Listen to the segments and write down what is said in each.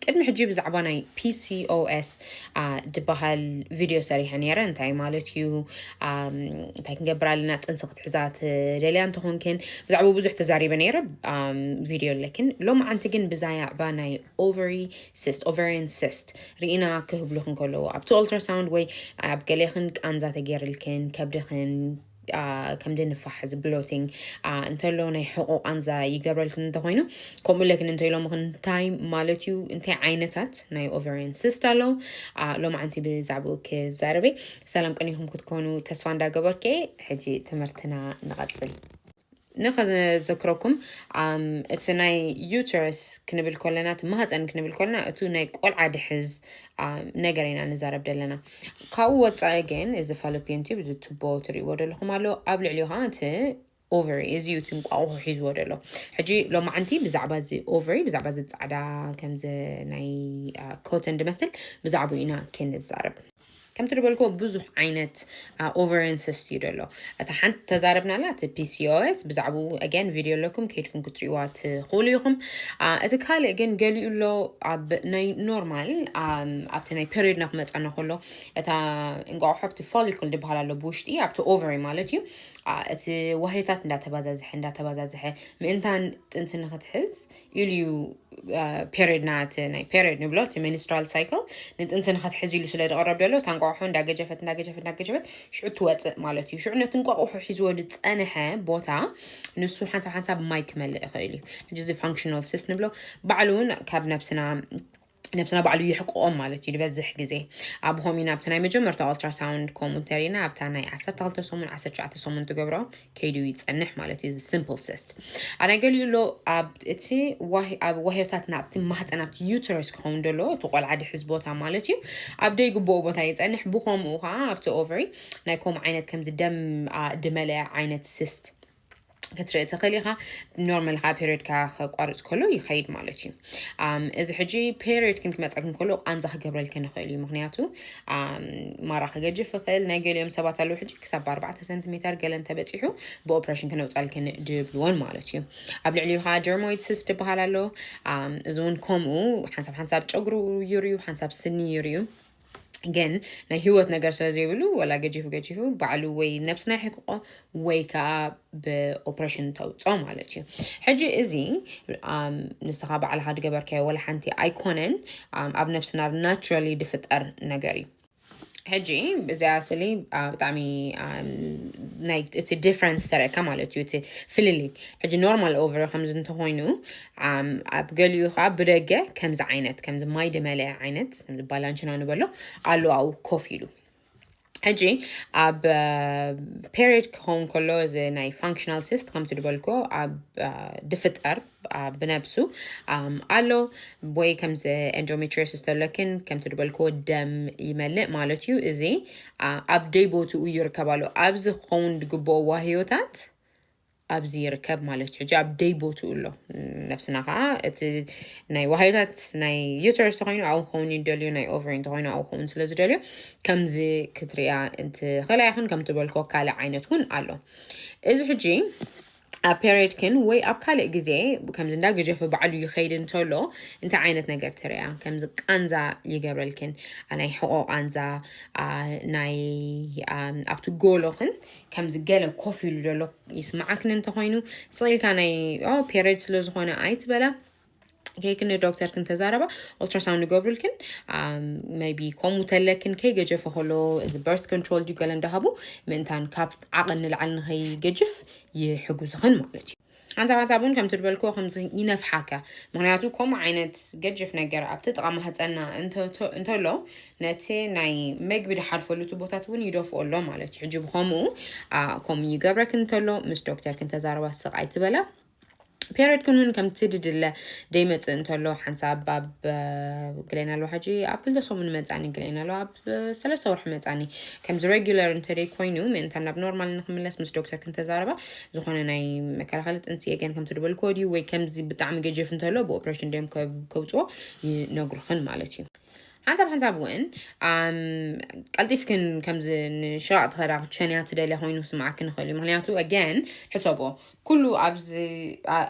ቅድሚ ሕጂ ብዛዕባ ናይ PCOS ዝበሃል ቪድዮ ሰሪሐ ነይረ። እንታይ ማለት እዩ? እንታይ ክንገብር ኣለና? ጥንሲ ክትሕዛ ትደልያ እንተኾንክን፣ ብዛዕባ ብዙሕ ተዛሪበ ነይረ። ቪድዮ ኣለክን። ሎማዓንቲ ግን ብዛዕባ ናይ ovary cyst, ovarian cyst ርኢና ክህብሉኽን ከለዉ፣ ኣብቲ ultrasound ወይ ኣብ ገሌኽን ቃንዛ ተገይርልክን፣ ከብድኽን ከም ድንፋሕ እዚ ብሎቲንግ እንተሎ ናይ ሕቆ ቃንዛ ይገብረልክን እንተኾይኑ፣ ከምኡ ለክን እንተኢሎምኽን እንታይ ማለት እዩ? እንታይ ዓይነታት ናይ ovarian cyst ኣለዉ? ሎማዓንቲ ብዛዕባኡ ክዛረበ። ሰላም ቀኒኹም ክትኮኑ ተስፋ እንዳገበርኩ ሕጂ ትምህርትና ንቐጽል። ንኸዘክረኩም፣ እቲ ናይ uterus ክንብል ከለና፣ እቲ ማህፀን ክንብል ከለና፣ እቱ ናይ ቆልዓ ድሕዝ ነገር ኢና ንዛረብ ዘለና። ካብኡ ወፃኢ ግን እዚ fallopian tube፣ እዚ ቱቦ ትርእይዎ ዘለኹም ኣሎ፣ ኣብ ልዕሊኡ ከዓ እቲ ovary፣ እዚ እዩ እቲ እንቋቑሖ ሒዝዎ ዘሎ። ሕጂ ሎማዓንቲ ብዛዕባ እዚ ovary፣ ብዛዕባ እዚ ፃዕዳ ከምዚ ናይ ኮተን ድመስል፣ ብዛዕባኡ ኢና ክንዛረብ። ከምቲ ዝበልኩ ብዙሕ ዓይነት ovarian cyst እዩ ዘሎ። እታ ሓንቲ ተዛረብናላ፣ እቲ PCOS፣ ብዛዕባኡ again ቪድዮ ኣለኩም፣ ከይድኩም ክትርእይዋ ትኽእሉ ኢኹም። እቲ ካልእ ግን ገሊኡ ኣሎ፣ ኣብ ናይ ኖርማል፣ ኣብቲ ናይ ፔሪዮድና ክመፃና ከሎ፣ እታ እንቋቑሖ ኣብቲ follicle ዝበሃል ኣሎ ብውሽጢ፣ ኣብቲ ovary ማለት እዩ። እቲ ዋህዮታት እንዳተባዛዝሐ እንዳተባዛዝሐ ምእንታን ጥንሲ ንክትሕዝ ኢሉ እዩ። ፔሪዮድና፣ እቲ ናይ ፔሪዮድ ንብሎ፣ እቲ menstrual cycle ንጥንሲ ንክትሕዝ ኢሉ ስለ ዝቐረብ ዘሎ፣ እታ እንቋቑሖ እንዳገጀፈት እንዳገጀፈት እንዳገጀፈት ሽዑ ትወፅእ ማለት እዩ። ሽዑ ነቲ እንቋቑሖ ሒዝዎ ዝፀንሐ ቦታ ንሱ ሓንሳብ ሓንሳብ ማይ ክመልእ ይኽእል እዩ። ሕጂ እዚ functional cyst ንብሎ፣ ባዕሉ እውን ካብ ነብስና ነብስና ባዕሉ ይሕቅቆም ማለት እዩ። ዝበዝሕ ግዜ ኣብ ሆሚን ኣብቲ ናይ መጀመርታ ultrasound ከምኡ እንተሪና፣ ኣብታ ናይ ዓሰርተ ክልተ ሰሙን ዓሰርተ ትሽዓተ ሰሙን ትገብሮ ከይዱ ይጸንሕ ማለት እዩ። እዚ simple cyst ኣነ ገሊኡ ኣሎ። ኣብ እቲ ዋህ- ኣብ ዋህዮታትና፣ ኣብቲ ማህፀን፣ ኣብቲ uterus ክኸውን ደሎ፣ እቲ ቆልዓ ድሕዝ ቦታ ማለት እዩ። ኣብ ደይግብኦ ቦታ ይጸንሕ። ብኸምኡ ከዓ ኣብቲ ovary ናይ ከምኡ ዓይነት ከምዚ ደም ድመለ ዓይነት cyst ክትርኢ ትኽእል ኢኻ። ኖርማል ከዓ ፔሪዮድካ ከቋርፅ ከሎ ይኸይድ ማለት እዩ። እዚ ሕጂ ፔሪዮድክን ክመፀክን ከሎ ቃንዛ ክገብረልክን ይኽእል እዩ። ምክንያቱ ማራ ክገጅፍ ይኽእል። ናይ ገሊኦም ሰባት ኣለዉ ሕጂ ክሳብ ኣርባዕተ ሰንቲሜተር ገለ እንተበፂሑ ብኦፕሬሽን ክነውፃልክን ድብልዎን ማለት እዩ። ኣብ ልዕሊኡ ከዓ dermoid cyst ዝበሃል ኣሎ። እዚ እውን ከምኡ ሓንሳብ ሓንሳብ ጨጉሩ ይርዩ፣ ሓንሳብ ስኒ ይርዩ። ግን ናይ ህይወት ነገር ስለ ዘይብሉ፣ ወላ ገጂፉ ገጂፉ ባዕሉ ወይ ነብስና ይሕቅቆ ወይ ከዓ ብኦፕሬሽን ተውፅኦ ማለት እዩ። ሕጂ እዚ ንስኻ ባዕልኻ ዝገበርካዮ ወላ ሓንቲ ኣይኮነን፣ ኣብ ነብስና naturally ዝፍጠር ነገር እዩ። ሕጂ እዚኣ ስሊ ብጣዕሚ ናይ እቲ difference ተረእካ ማለት እዩ። እቲ ፍልልይ ሕጂ ኖርማል ovary ከምዚ እንተኮይኑ፣ ኣብ ገሊኡ ከዓ ብደገ ከምዚ ዓይነት፣ ከምዚ ማይ ድመለ ዓይነት፣ ከምዚ ባላንችና ንበሎ፣ ኣሉ ኣብኡ ኮፍ ኢሉ። ሕጂ ኣብ ፔሪድ ክኸውን ከሎ፣ እዚ ናይ functional cyst ከምቲ ዝበልኮ ኣብ ድፍጠር ብነብሱ ኣሎ። ወይ ከምዚ endometriosis ተለክን ከምቲ ዝበልኮ ደም ይመልእ ማለት እዩ። እዚ ኣብ ደይ ቦትኡ ይርከብ ኣሎ። ኣብዚ ክኸውን ዝግብኦ ዋህዮታት ኣብዚ ይርከብ ማለት እዩ። ሕጂ ኣብ ደይ ቦትኡ ኣሎ። ነብስና ከዓ እቲ ናይ ዋህዮታት ናይ uterus ተኮይኑ ኣብኡ ክኸውን ይደልዩ፣ ናይ ovary እንተኮይኑ ኣብኡ ክኸውን ስለ ዝደልዩ ከምዚ ክትሪያ እንትኽእላ ይኹን። ከምቲ ዝበልኮ ካልእ ዓይነት እውን ኣሎ። እዚ ሕጂ ኣብ ፔሪድክን ወይ ኣብ ካልእ ግዜ ከምዚ እንዳገጀፈ ባዕሉ ይኸይድ እንተሎ እንታይ ዓይነት ነገር ትሪያ? ከምዚ ቃንዛ ይገብረልክን፣ ናይ ሕቆ ቃንዛ፣ ናይ ኣብቲ ጎሎክን ከምዚ ገለ ኮፍ ኢሉ ዘሎ ይስምዓክን እንተኮይኑ፣ ስቕ ኢልካ ናይ ፔሪድ ስለ ዝኾነ ኣይትበላ። ከይክን ዶክተር ክንተዛረባ፣ ultrasound ንገብርልክን፣ maybe ከምኡ ተለክን ከይገጀፈ ከሎ እዚ birth control ድዩ ገለ እንዳሃቡ ምእንታን ካብ ዓቐን ንላዕሊ ንኸይገጅፍ ይሕግዙኽን ማለት እዩ። ሓንሳብ ሓንሳብ እውን ከምቲ ዝበልክዎ ከምዚ ይነፍሓካ። ምክንያቱ ከምኡ ዓይነት ገጅፍ ነገር ኣብቲ ጥቓ ማህፀና እንተሎ ነቲ ናይ መግቢ ድሓልፈሉ ቱቦታት እውን ይደፍኦ ኣሎ ማለት እዩ። ሕጂ ብከምኡ ከምኡ ይገብረክ እንተሎ ምስ ዶክተር ክንተዛረባ ስቕ ኣይትበላ። ፔሪድክን እውን ከምቲ ድድለ ደይመፅእ እንተሎ ሓንሳብ ኣብ ግሌናሎ ሕጂ ኣብ ክልተ ሰሙን መፃኒ፣ ግሌናሎ ኣብ ሰለስተ ወርሒ መፃኒ። ከምዚ regular እንተደይ ኮይኑ ምእንታ ናብ ኖርማል ንክምለስ ምስ ዶክተር ክንተዛረባ ዝኾነ ናይ መከላኸሊ ጥንሲ የገን ከምቲ ድበልክዎ ድዩ ወይ ከምዚ ብጣዕሚ ገጀፍ እንተሎ ብኦፕሬሽን ድዮም ከብ- ከውፅኦ ይነግሩኽን ማለት እዩ። ሓንሳብ ሓንሳብ እውን ቀልጢፍክን ከምዚ ንሸቓቕ ትኸዳ ክትሸንያ ትደልያ ኮይኑ ስምዓክን ይኽእል እዩ። ምክንያቱ again ሕሰቦ ኩሉ ኣብዚ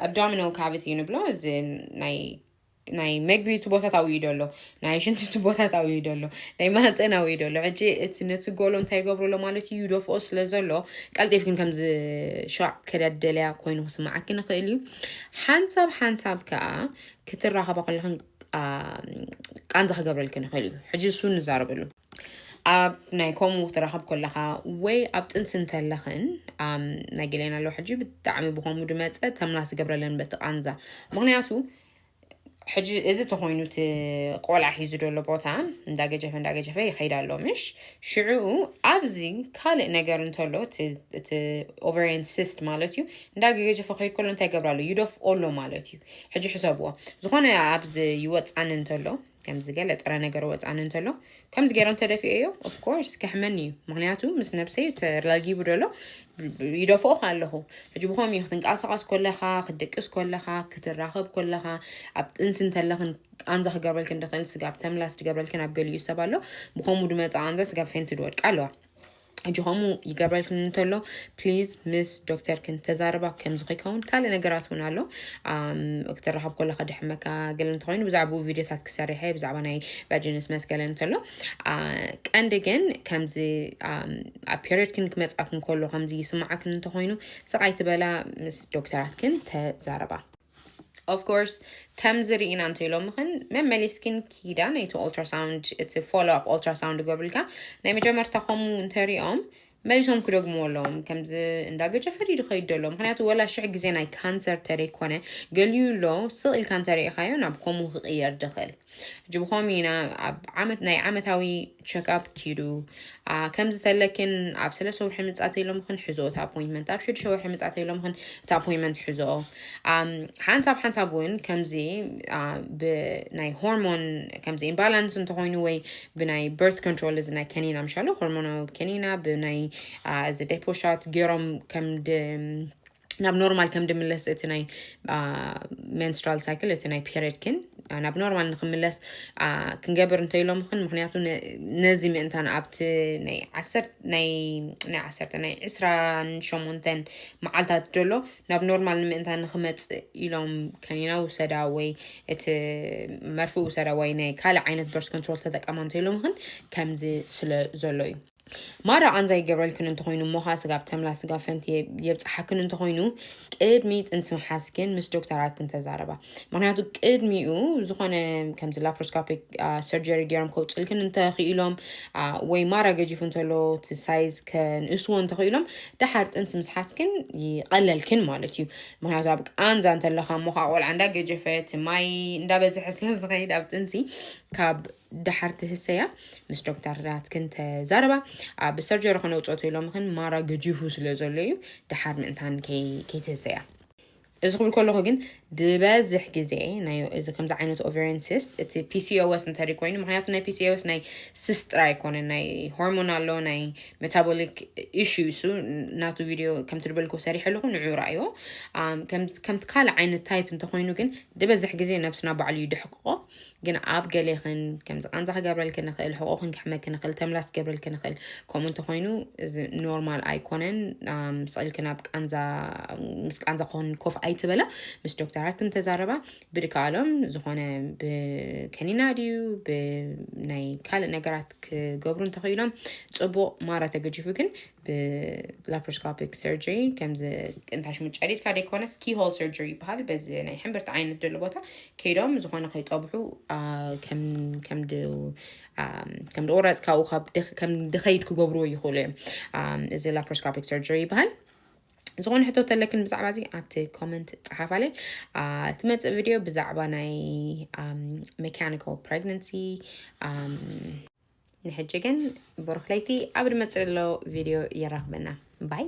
abdominal cavity ንብሎ እዚ ናይ ናይ መግቢ ቱቦታት ኣውዩ ደሎ፣ ናይ ሽንቲ ቱቦታት ኣውዩ ደሎ፣ ናይ ማህፀን ኣውዩ ደሎ። ሕጂ እቲ ነቲ ጎሎ እንታይ ይገብርሎ ማለት እዩ? ይደፍኦ ስለ ዘሎ ቀልጢፍክን ከምዚ ሻዕ ከደደለያ ኮይኑ ክስማዓኪ ንኽእል እዩ። ሓንሳብ ሓንሳብ ከዓ ክትራኸባ ከለኽን ቃንዛ ክገብረልክን ይኽእል እዩ። ሕጂ እሱ ንዛረበሉ። ኣብ ናይ ከምኡ ክትራኸብ ከለኻ ወይ ኣብ ጥንሲ እንተለኽን ናይ ገሌና ኣለዉ ሕጂ ብጣዕሚ ብከምኡ ድመፀ ተምላስ ገብረለን በቲ ቃንዛ። ምክንያቱ ሕጂ እዚ ተኮይኑ እቲ ቆልዓ ሒዙ ደሎ ቦታ እንዳገጀፈ እንዳገጀፈ ይኸይድ ኣሎ ምሽ ሽዕኡ ኣብዚ ካልእ ነገር እንተሎ እቲ ovarian cyst ማለት እዩ እንዳገጀፈ ከይድ ከሎ እንታይ ይገብራ ኣሎ? ይደፍኦ ኣሎ ማለት እዩ። ሕጂ ሕሰብዎ። ዝኾነ ኣብዚ ይወፃኒ እንተሎ ከምዚ ገለ ጥረ ነገር ወፃኒ እንተሎ ከምዚ ገይረ እንተደፊኦዮ of course ከሕመኒ እዩ። ምክንያቱ ምስ ነብሰይ ተላጊቡ ደሎ ይደፍኦ ኣለኹ። ሕጂ ብኸም እዩ ክትንቀሳቀስ ከለኻ ክትድቅስ ከለኻ ክትራኸብ ከለኻ ኣብ ጥንሲ እንተለኽን ቃንዛ ክገብረልክን ድኽእል ስጋብ ተምላስ ትገብረልክን ኣብ ገሊኡ ሰብ ኣሎ። ብኸምኡ ድመፃ ቃንዛ ስጋብ ፌንት ድወድቃ ኣለዋ። ሕጂ ከምኡ ይገብረልክን እንተሎ please ምስ ዶክተርክን ተዛርባ። ከምዚ ከይከውን ካልእ ነገራት እውን ኣሎ። ክትራኸብ ከለካ ድሕመካ ገለ እንተኮይኑ ብዛዕባኡ ቪድዮታት ክሰርሐ ብዛዕባ ናይ ቫጂንስ መስገለ እንተሎ ቀንዲ ግን ከምዚ ኣብ ፔሪድክን ክመፅኣክን ከሎ ከምዚ ይስማዓክን እንተኮይኑ ስቃይ ትበላ ምስ ዶክተራትክን ተዛረባ። Of course ከምዚ ርኢና እንተኢሎምኽን መመሊስኪን ኪዳ ነይቲ ultrasound እቲ follow up ultrasound ገብርልካ ናይ መጀመርታ ከምኡ እንተሪኦም መሊሶም ክደግምዎ ኣለዎም። ከምዚ እንዳገጀፈ ድዩ ድኸይድ ደሎ? ምክንያቱ ወላ ሽሕ ግዜ ናይ ካንሰር ተደይኮነ ገሊኡ ኣሎ ስቕ ኢልካ እንተሪኢኻዮ ናብ ከምኡ ክቕየር ድኽእል። ሕጂ ብኸምኡ ኢና ኣብ ዓመት ናይ ዓመታዊ ቸክኣፕ ኪዱ ከምዚ ተለክን ኣብ ሰለስተ ወርሒ ምጻተ ኢሎምኽን ሕዞ እቲ ኣፖይንትመንት ኣብ ሽዱሽተ ወርሒ ምጻተ ኢሎምኽን እቲ ኣፖይንትመንት ሕዞ። ሓንሳብ ሓንሳብ እውን ከምዚ ብናይ ሆርሞን ከምዚ ኢምባላንስ እንተኮይኑ ወይ ብናይ birth control እዚ ናይ ከኒና ምሻሎ ሆርሞናል ከኒና ብናይ እዚ ዴፖሻት ገይሮም ከም ናብ ኖርማል ከም ድምለስ እቲ ናይ menstrual cycle እቲ ናይ ፔሪድክን ናብ ኖርማል ንክምለስ ክንገብር እንተኢሎምክን ምክንያቱ ነዚ ምእንታን ኣብቲ ናይ ዓሰርተ ናይ ናይ ዓሰርተ ናይ ዕስራን ሸሞንተን መዓልታት ደሎ ናብ ኖርማል ንምእንታን ንክመፅእ ኢሎም ከኒና ውሰዳ ወይ እቲ መርፍእ ውሰዳ ወይ ናይ ካልእ ዓይነት birth control ተጠቀማ እንተኢሎምክን ከምዚ ስለ ዘሎ እዩ። ማራ ቃንዛ ይገብረልክን እንተኾይኑ እሞ ኸዓ ስጋብ ተምላ ስጋብ ፈንቲ የብፅሓክን እንተኾይኑ ቅድሚ ጥንሲ ምሓዝክን ምስ ዶክተራትክን ተዛረባ። ምክንያቱ ቅድሚኡ ዝኾነ ከምዚ laparoscopic surgery ገይሮም ከውፅልክን እንተኽኢሎም ወይ ማራ ገጂፉ እንተሎ እቲ ሳይዝ ከንእስዎ እንተኽኢሎም ደሓር ጥንሲ ምስ ሓዝክን ይቐለልክን ማለት እዩ። ምክንያቱ ኣብ ቃንዛ እንተለኻ እሞ ከዓ ቆልዓ እንዳገጀፈ እቲ ማይ እንዳበዝሐ ስለ ዝኸይድ ኣብ ጥንሲ ካብ ደሓር ትህሰያ ምስ ዶክተራትክን ተዛረባ። ኣብ ሰርጀሪ ከነውፅኦ ኢሎምክን ማራ ገጂፉ ስለ ዘሎ እዩ ደሓር ምእንታን ከይትህሰያ። እዚ ክብል ከለኹ ግን ዝበዝሕ ግዜ ናይ እዚ ከምዚ ዓይነት ovarian cyst እቲ PCOS እንተደ ኮይኑ ምክንያቱ ናይ PCOS ናይ cyst ጥራይ ኣይኮነ ናይ ሆርሞን ኣሎ ናይ metabolic issue እሱ ናቱ ቪድዮ ከምቲ ድበልኩ ሰሪሐ ኣለኹ ንዑ ረኣዮ። ከምቲ ካልእ ዓይነት ታይፕ እንተኮይኑ ግን ዝበዝሕ ግዜ ነብስና ባዕሉ እዩ ድሕቅቆ። ግን ኣብ ገሌኽን ከምዚ ቃንዛ ክገብረልክን ንኽእል ሕቆኽን ክሕመክን ንኽእል ተምላስ ክገብረልክን ንኽእል። ከምኡ እንተኮይኑ እዚ ኖርማል ኣይኮነን። ስቕ ኢልክን ኣብ ቃንዛ ምስ ቃንዛ ክኾን ኮፍ ኣይትበላ። ምስ ዶክተራትክን ተዛረባ። ብድካሎም ዝኾነ ብከኒና ድዩ ብናይ ካልእ ነገራት ክገብሩ እንተኽኢሎም ፅቡቕ ማራ ተገጂፉ ግን ብ laparoscopic surgery ከምዚ እንታይ ሽሙ ጨዲድካ ደይኮነስ keyhole surgery ይበሃል። በዚ ናይ ሕምብርቲ ዓይነት ዘሎ ቦታ ከይዶም ዝኾነ ከይጠብሑ ከም ድቁረፅ ካብኡ ከም ድኸይድ ክገብርዎ ይኽእሉ እዮም። እዚ laparoscopic surgery ይበሃል። ዝኾነ ሕቶ ተለክን ብዛዕባ እዚ ኣብቲ ኮመንት ፀሓፋለይ። ትመፅእ ቪድዮ ብዛዕባ ናይ mechanical pregnancy። ንሕጂ ግን ብሩኽ ለይቲ ኣብ ድመፅእ ዘሎ ቪድዮ የራኽበና ባይ።